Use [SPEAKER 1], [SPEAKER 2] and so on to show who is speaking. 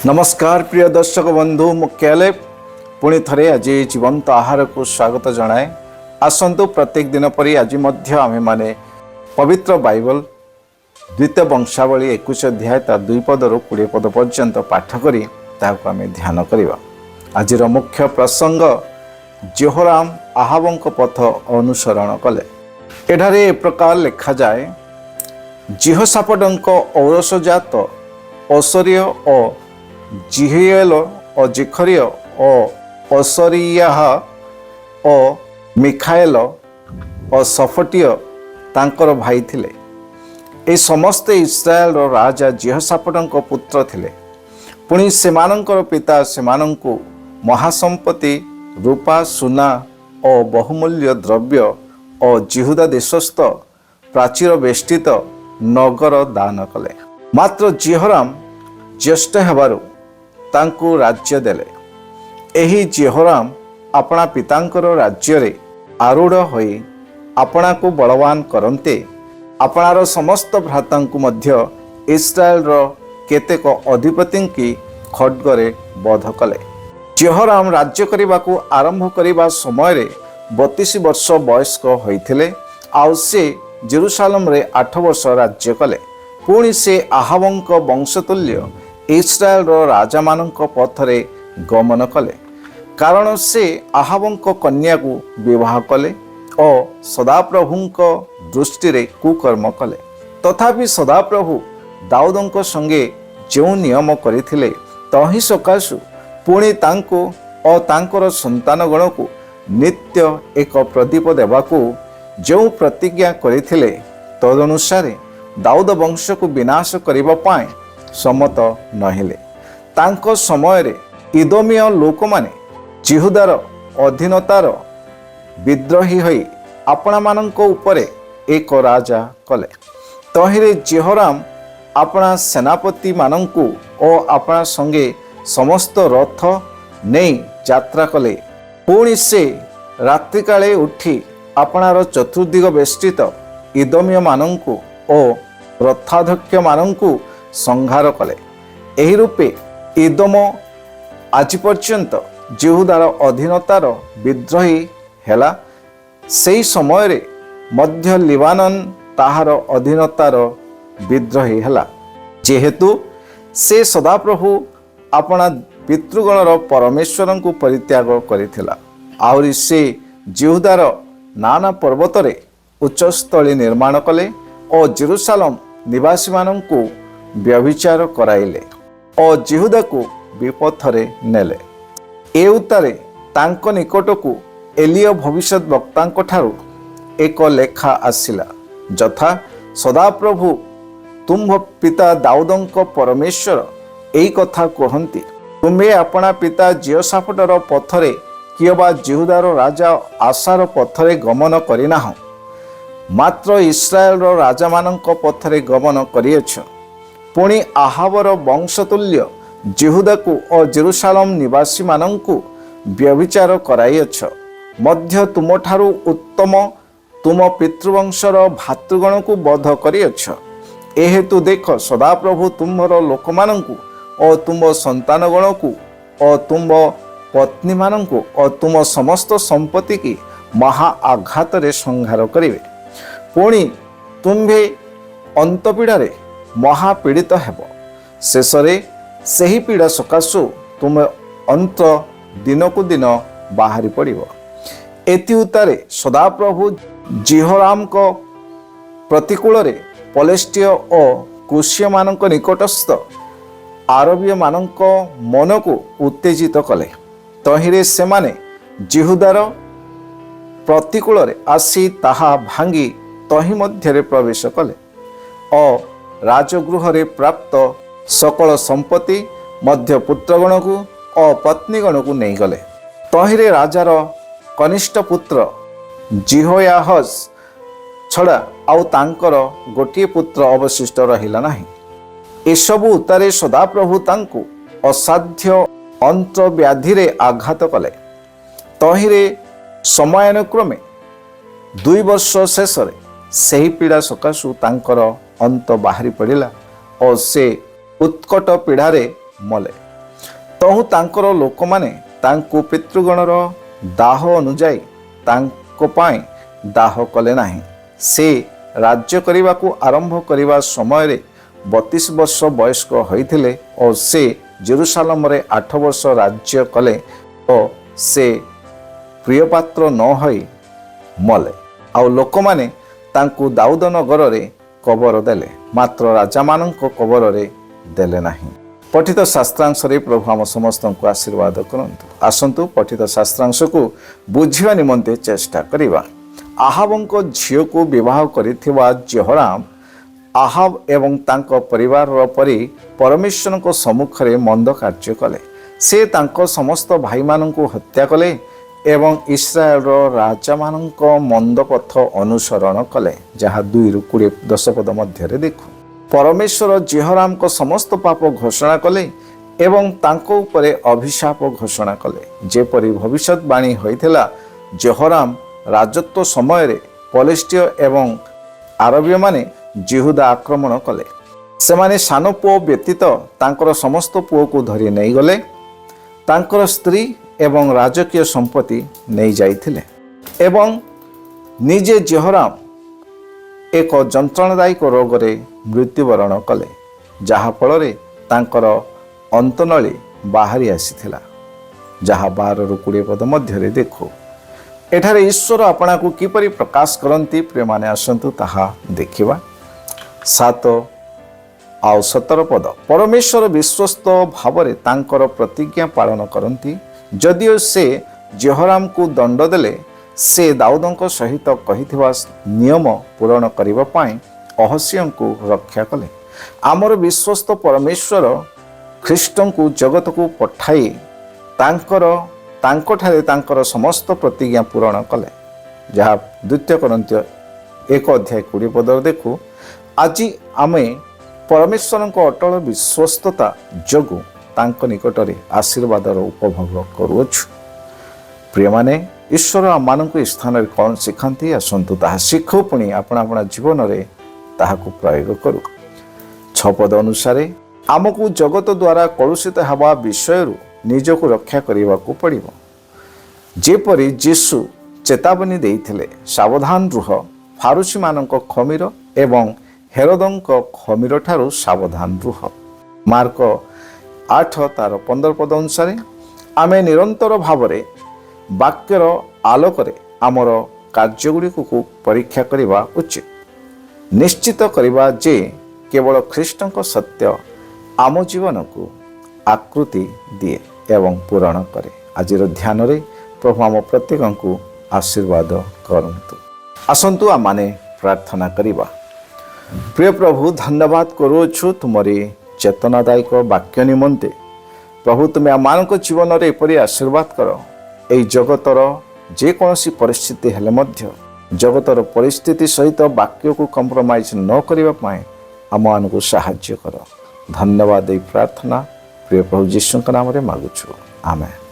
[SPEAKER 1] ନମସ୍କାର ପ୍ରିୟ ଦର୍ଶକ ବନ୍ଧୁ, ମୁଁ କ୍ୟାଲେବ ପୁଣି ଥରେ ଆଜି ଜୀବନ୍ତ ଆହାରକୁ ସ୍ୱାଗତ ଜଣାଏ। ଆସନ୍ତୁ, ପ୍ରତ୍ୟେକ ଦିନ ପରି ଆଜି ମଧ୍ୟ ଆମେମାନେ ପବିତ୍ର ବାଇବଲ ଦ୍ୱିତୀୟ ବଂଶାବଳୀ 21 ଅଧ୍ୟାୟ ତା 2 ପଦରୁ 20 ପଦ ପର୍ଯ୍ୟନ୍ତ ପାଠ କରି ତାହାକୁ ଆମେ ଧ୍ୟାନ କରିବା। ଆଜିର ମୁଖ୍ୟ ପ୍ରସଙ୍ଗ, ଜେହୋରାମ ଆହାବଙ୍କ ପଥ ଅନୁସରଣ କଲେ। ଏଠାରେ ଏ ପ୍ରକାର ଲେଖାଯାଏ, ଜିହୋସାପଟଙ୍କ ଔରସଜାତ ଅସରୀୟ ଓ ଜିହିଏଲ ଓ ଜିଖରିୟ ଓ ଅସରିୟାହ ଓ ମିଖାଏଲ ଓ ସଫଟିୟ ତାଙ୍କର ଭାଇ ଥିଲେ। ଏ ସମସ୍ତେ ଇସ୍ରାଏଲର ରାଜା ଜିହୋସାପଟଙ୍କ ପୁତ୍ର ଥିଲେ। ପୁଣି ସେମାନଙ୍କର ପିତା ସେମାନଙ୍କୁ ମହାସମ୍ପତ୍ତି, ରୂପା, ସୁନା ଓ ବହୁମୂଲ୍ୟ ଦ୍ରବ୍ୟ ଓ ଜିହୁଦା ଦେଶସ୍ଥ ପ୍ରାଚୀର ବେଷ୍ଟିତ ନଗର ଦାନ କଲେ। ମାତ୍ର ଜିହୋରାମ ଜ୍ୟେଷ୍ଠ ହେବାରୁ ତାଙ୍କୁ ରାଜ୍ୟ ଦେଲେ। ଏହି ଜିହୋରାମ ଆପଣା ପିତାଙ୍କର ରାଜ୍ୟରେ ଆରୂଢ଼ ହୋଇ ଆପଣାକୁ ବଳବାନ କରନ୍ତେ, ଆପଣାର ସମସ୍ତ ଭ୍ରାତାଙ୍କୁ ମଧ୍ୟ ଇସ୍ରାଏଲର କେତେକ ଅଧିପତିଙ୍କୁ ଖଡ଼୍ଗରେ ବଧ କଲେ। ଜେହୋରାମ ରାଜ୍ୟ କରିବାକୁ ଆରମ୍ଭ କରିବା ସମୟରେ 32 ବର୍ଷ ବୟସ୍କ ହୋଇଥିଲେ, ଆଉ ସେ ଜେରୁସାଲମରେ 8 ବର୍ଷ ରାଜ୍ୟ କଲେ। ପୁଣି ସେ ଆହାବଙ୍କ ବଂଶତୁଲ୍ୟ ଇସ୍ରାଏଲର ରାଜାମାନଙ୍କ ପଥରେ ଗମନ କଲେ, କାରଣ ସେ ଆହାବଙ୍କ କନ୍ୟାକୁ ବିବାହ କଲେ ଓ ସଦାପ୍ରଭୁଙ୍କ ଦୃଷ୍ଟିରେ କୁକର୍ମ କଲେ। ତଥାପି ସଦାପ୍ରଭୁ ଦାଉଦଙ୍କ ସଙ୍ଗେ ଯେଉଁ ନିୟମ କରିଥିଲେ, ତହିଁ ସକାଶୁ ପୁଣି ତାଙ୍କୁ ଓ ତାଙ୍କର ସନ୍ତାନଗଣକୁ ନିତ୍ୟ ଏକ ପ୍ରଦୀପ ଦେବାକୁ ଯେଉଁ ପ୍ରତିଜ୍ଞା କରିଥିଲେ, ତଦନୁସାରେ ଦାଉଦ ବଂଶକୁ ବିନାଶ କରିବା ପାଇଁ ସମ୍ମତ ନହେଲେ। ତାଙ୍କ ସମୟରେ ଇଦୋମୀୟ ଲୋକମାନେ ଜିହୁଦାର ଅଧୀନତାର ବିଦ୍ରୋହୀ ହୋଇ ଆପଣାମାନଙ୍କ ଉପରେ ଏକ ରାଜା କଲେ। ତହିଁରେ ଜେହୋରାମ ଆପଣା ସେନାପତିମାନଙ୍କୁ ଓ ଆପଣା ସଙ୍ଗେ ସମସ୍ତ ରଥ ନେଇ ଯାତ୍ରା କଲେ। ପୁଣି ସେ ରାତ୍ରିକାଳେ ଉଠି ଆପଣାର ଚତୁର୍ଦିଗ ବେଷ୍ଟିତ ଇଦୋମୀୟମାନଙ୍କୁ ଓ ରଥାଧ୍ୟକ୍ଷମାନଙ୍କୁ ସଂହାର କଲେ। ଏହି ରୂପେ ଇଦୋମ ଆଜି ପର୍ଯ୍ୟନ୍ତ ଜିହୁଦାର ଅଧୀନତାର ବିଦ୍ରୋହୀ ହେଲା। ସେହି ସମୟରେ ମଧ୍ୟ ଲିବାନନ ତାହାର ଅଧୀନତାର ବିଦ୍ରୋହୀ ହେଲା, ଯେହେତୁ ସେ ସଦାପ୍ରଭୁ ଆପଣା ପିତୃଗଣର ପରମେଶ୍ୱରଙ୍କୁ ପରିତ୍ୟାଗ କରିଥିଲା। ଆହୁରି ସେ ଜିହୁଦାର ନାନା ପର୍ବତରେ ଉଚ୍ଚସ୍ଥଳୀ ନିର୍ମାଣ କଲେ ଓ ଜେରୁସାଲମ ନିବାସୀମାନଙ୍କୁ ବ୍ୟଭିଚାର କରାଇଲେ ଓ ଜିହୁଦାକୁ ବିପଥରେ ନେଲେ। ଏ ଉତ୍ତାରେ ତାଙ୍କ ନିକଟକୁ ଏଲିୟ ଭବିଷ୍ୟତ ବକ୍ତାଙ୍କ ଠାରୁ ଏକ ଲେଖା ଆସିଲା, ଯଥା, ସଦାପ୍ରଭୁ ତୁମ୍ଭ ପିତା ଦାଉଦଙ୍କ ପରମେଶ୍ୱର ଏଇ କଥା କୁହନ୍ତି, ତୁମ୍ଭେ ଆପଣା ପିତା ଜିଓସାଫଟର ପଥରେ କିଅବା ଜିହୁଦାର ରାଜା ଆଶାର ପଥରେ ଗମନ କରିନାହଁ, ମାତ୍ର ଇସ୍ରାଏଲର ରାଜାମାନଙ୍କ ପଥରେ ଗମନ କରିଅଛ। ପୁଣି ଆହାବର ବଂଶତୁଲ୍ୟ ଜିହୁଦାକୁ ଓ ଜେରୁସାଲମ ନିବାସୀମାନଙ୍କୁ ବ୍ୟଭିଚାର କରାଇଅଛ। ମଧ୍ୟ ତୁମଠାରୁ ଉତ୍ତମ ତୁମ ପିତୃବଂଶର ଭାତୃଗଣକୁ ବଧ କରିଅଛ। ଏହେତୁ ଦେଖ, ସଦାପ୍ରଭୁ ତୁମ୍ଭର ଲୋକମାନଙ୍କୁ ଓ ତୁମ୍ଭ ସନ୍ତାନଗଣକୁ ଓ ତୁମ୍ଭ ପତ୍ନୀମାନଙ୍କୁ ଓ ତୁମ ସମସ୍ତ ସମ୍ପତ୍ତିକି ମହା ଆଘାତରେ ସଂହାର କରିବେ। ପୁଣି ତୁମ୍ଭେ ଅନ୍ତପୀଡ଼ାରେ ମହାପୀଡ଼ିତ ହେବ। ଶେଷରେ ସେହି ପୀଡ଼ା ସକାଶୁ ତୁମ ଅନ୍ତ ଦିନକୁ ଦିନ ବାହାରି ପଡ଼ିବ। ଏଥିଉତ୍ତାରେ ସଦାପ୍ରଭୁ ଜିହୋରାମଙ୍କ ପ୍ରତିକୂଳରେ ପଲେଷ୍ଟିୟ ଓ କୁଶୀୟମାନଙ୍କ ନିକଟସ୍ଥ ଆରବୀୟମାନଙ୍କ ମନକୁ ଉତ୍ତେଜିତ କଲେ। ତହିଁରେ ସେମାନେ ଜିହୁଦାର ପ୍ରତିକୂଳରେ ଆସି ତାହା ଭାଙ୍ଗି ତହିଁ ମଧ୍ୟରେ ପ୍ରବେଶ କଲେ ଓ ରାଜଗୃହରେ ପ୍ରାପ୍ତ ସକଳ ସମ୍ପତ୍ତି ମଧ୍ୟ ପୁତ୍ରଗଣକୁ ଓ ପତ୍ନୀଗଣକୁ ନେଇଗଲେ। ତହିଁରେ ରାଜାର କନିଷ୍ଠ ପୁତ୍ର ଜିହୋୟାହସ୍ ଛଡ଼ା ଆଉ ତାଙ୍କର ଗୋଟିଏ ପୁତ୍ର ଅବଶିଷ୍ଟ ରହିଲା ନାହିଁ। ଏସବୁ ଉତ୍ତାରେ ସଦାପ୍ରଭୁ ତାଙ୍କୁ ଅସାଧ୍ୟ ଅନ୍ତବ୍ୟାଧିରେ ଆଘାତ କଲେ। ତହିଁରେ ସମୟାନୁକ୍ରମେ 2 ବର୍ଷ ଶେଷରେ ସେହି ପୀଡ଼ା ସକାଶୁ ତାଙ୍କର ଅନ୍ତ ବାହାରି ପଡ଼ିଲା ଓ ସେ ଉତ୍କଟ ପୀଡ଼ାରେ ମଲେ। ତହୁଁ ତାଙ୍କର ଲୋକମାନେ ତାଙ୍କୁ ପିତୃଗଣର ଦାହ ଅନୁଯାୟୀ ତାଙ୍କ ପାଇଁ ଦାହ କଲେ ନାହିଁ। ସେ ରାଜ୍ୟ କରିବାକୁ ଆରମ୍ଭ କରିବା ସମୟରେ 32 ବର୍ଷ ବୟସ୍କ ହୋଇଥିଲେ ଓ ସେ ଜେରୁସାଲମରେ 8 ବର୍ଷ ରାଜ୍ୟ କଲେ ଓ ସେ ପ୍ରିୟପାତ୍ର ନ ହୋଇ ମଲେ। ଆଉ ଲୋକମାନେ ତାଙ୍କୁ ଦାଉଦ ନଗରରେ କବର ଦେଲେ, ମାତ୍ର ରାଜାମାନଙ୍କ କବରରେ ଦେଲେ ନାହିଁ। ପଠିତ ଶାସ୍ତ୍ରାଂଶରେ ପ୍ରଭୁ ଆମ ସମସ୍ତଙ୍କୁ ଆଶୀର୍ବାଦ କରନ୍ତୁ। ଆସନ୍ତୁ, ପଠିତ ଶାସ୍ତ୍ରାଂଶକୁ ବୁଝିବା ନିମନ୍ତେ ଚେଷ୍ଟା କରିବା। ଆହାବଙ୍କ ଝିଅକୁ ବିବାହ କରିଥିବା ଜେହରାମ ଆହାବ ଏବଂ ତାଙ୍କ ପରିବାରର ପରି ପରମେଶ୍ୱରଙ୍କ ସମ୍ମୁଖରେ ମନ୍ଦ କାର୍ଯ୍ୟ କଲେ। ସେ ତାଙ୍କ ସମସ୍ତ ଭାଇମାନଙ୍କୁ ହତ୍ୟା କଲେ ଏବଂ ଇସ୍ରାଏଲର ରାଜାମାନଙ୍କ ମନ୍ଦ ପଥ ଅନୁସରଣ କଲେ, ଯାହା 2ରୁ 20 10 ପଦ ମଧ୍ୟରେ ଦେଖୁ। ପରମେଶ୍ୱର ଜିହରାମଙ୍କ ସମସ୍ତ ପାପ ଘୋଷଣା କଲେ ଏବଂ ତାଙ୍କ ଉପରେ ଅଭିଶାପ ଘୋଷଣା କଲେ, ଯେପରି ଭବିଷ୍ୟତବାଣୀ ହୋଇଥିଲା। ଜେହରାମ ରାଜତ୍ୱ ସମୟରେ ପଲେଷ୍ଟୀୟ ଏବଂ ଆରବୀୟମାନେ ଜିହୁଦା ଆକ୍ରମଣ କଲେ। ସେମାନେ ସାନ ପୁଅ ବ୍ୟତୀତ ତାଙ୍କର ସମସ୍ତ ପୁଅକୁ ଧରି ନେଇଗଲେ, ତାଙ୍କର ସ୍ତ୍ରୀ ଏବଂ ରାଜକୀୟ ସମ୍ପତ୍ତି ନେଇଯାଇଥିଲେ ଏବଂ ନିଜେ ଜେହରାମ ଏକ ଯନ୍ତ୍ରଣାଦାୟକ ରୋଗରେ ମୃତ୍ୟୁବରଣ କଲେ, ଯାହାଫଳରେ ତାଙ୍କର ଅନ୍ତନଳୀ ବାହାରି ଆସିଥିଲା, ଯାହା 12ରୁ 20 ପଦ ମଧ୍ୟରେ ଦେଖୁ। ଏଠାରେ ଈଶ୍ୱର ଆପଣାକୁ କିପରି ପ୍ରକାଶ କରନ୍ତି, ପ୍ରିୟମାନେ, ଆସନ୍ତୁ ତାହା ଦେଖିବା। 7 ଆଉ 17 ପଦ। ପରମେଶ୍ୱର ବିଶ୍ୱସ୍ତ ଭାବରେ ତାଙ୍କର ପ୍ରତିଜ୍ଞା ପାଳନ କରନ୍ତି। ଯଦିଓ ସେ ଜେହରାମକୁ ଦଣ୍ଡ ଦେଲେ, ସେ ଦାଉଦଙ୍କ ସହିତ କହିଥିବା ନିୟମ ପୂରଣ କରିବା ପାଇଁ ଅହସିୟଙ୍କୁ ରକ୍ଷା କଲେ। ଆମର ବିଶ୍ୱସ୍ତ ପରମେଶ୍ୱର ଖ୍ରୀଷ୍ଟଙ୍କୁ ଜଗତକୁ ପଠାଇ ତାଙ୍କଠାରେ ତାଙ୍କର ସମସ୍ତ ପ୍ରତିଜ୍ଞା ପୂରଣ କଲେ, ଯାହା ଦ୍ୱିତୀୟ କରିନ୍ଥୀୟ 1 ଅଧ୍ୟାୟ 20 ପଦରେ ଦେଖୁ। ଆଜି ଆମେ ପରମେଶ୍ୱରଙ୍କ ଅଟଳ ବିଶ୍ୱସ୍ତତା ଯୋଗୁଁ ତାଙ୍କ ନିକଟରେ ଆଶୀର୍ବାଦର ଉପଭୋଗ କରୁଅଛୁ। ପ୍ରିୟମାନେ, ଈଶ୍ୱର ଆମମାନଙ୍କୁ ଏ ସ୍ଥାନରେ କ'ଣ ଶିଖାନ୍ତି, ଆସନ୍ତୁ ତାହା ଶିଖୁ, ପୁଣି ଆପଣା ଆପଣା ଜୀବନରେ ତାହାକୁ ପ୍ରୟୋଗ କରୁ। 6 ପଦ ଅନୁସାରେ ଆମକୁ ଜଗତ ଦ୍ୱାରା କଳୁଷିତ ହେବା ବିଷୟରୁ ନିଜକୁ ରକ୍ଷା କରିବାକୁ ପଡ଼ିବ, ଯେପରି ଯୀଶୁ ଚେତାବନୀ ଦେଇଥିଲେ, "ସାବଧାନ ରୁହ, ଫାରୁସୀମାନଙ୍କ ଖମିର ଏବଂ ହେରୋଦଙ୍କ ଖମିର ଠାରୁ ସାବଧାନ ରୁହ।" ମାର୍କ 8 ତାର 15 ପଦ ଅନୁସାରେ ଆମେ ନିରନ୍ତର ଭାବରେ ବାକ୍ୟର ଆଲୋକରେ ଆମର କାର୍ଯ୍ୟଗୁଡ଼ିକୁ ପରୀକ୍ଷା କରିବା ଉଚିତ, ନିଶ୍ଚିତ କରିବା ଯେ କେବଳ ଖ୍ରୀଷ୍ଟଙ୍କ ସତ୍ୟ ଆମ ଜୀବନକୁ ଆକୃତି ଦିଏ ଏବଂ ପୂରଣ କରେ। ଆଜିର ଧ୍ୟାନରେ ପ୍ରଭୁ ଆମ ପ୍ରତ୍ୟେକଙ୍କୁ ଆଶୀର୍ବାଦ କରନ୍ତୁ। ଆସନ୍ତୁ, ଆମମାନେ ପ୍ରାର୍ଥନା କରିବା। ପ୍ରିୟ ପ୍ରଭୁ, ଧନ୍ୟବାଦ କରୁଅଛୁ ତୁମରି ଚେତନାଦାୟକ ବାକ୍ୟ ନିମନ୍ତେ। ପ୍ରଭୁ, ତୁମେ ଆମମାନଙ୍କ ଜୀବନରେ ଏପରି ଆଶୀର୍ବାଦ କର, ଏଇ ଜଗତର ଯେକୌଣସି ପରିସ୍ଥିତି ହେଲେ ମଧ୍ୟ ଜଗତର ପରିସ୍ଥିତି ସହିତ ବାକ୍ୟକୁ କମ୍ପ୍ରମାଇଜ୍ ନ କରିବା ପାଇଁ ଆମମାନଙ୍କୁ ସାହାଯ୍ୟ କର। ଧନ୍ୟବାଦ ଦେଇ ପ୍ରାର୍ଥନା ପ୍ରିୟ ପ୍ରଭୁ ଯୀଶୁଙ୍କ ନାମରେ ମାଗୁଛୁ, ଆମେନ୍।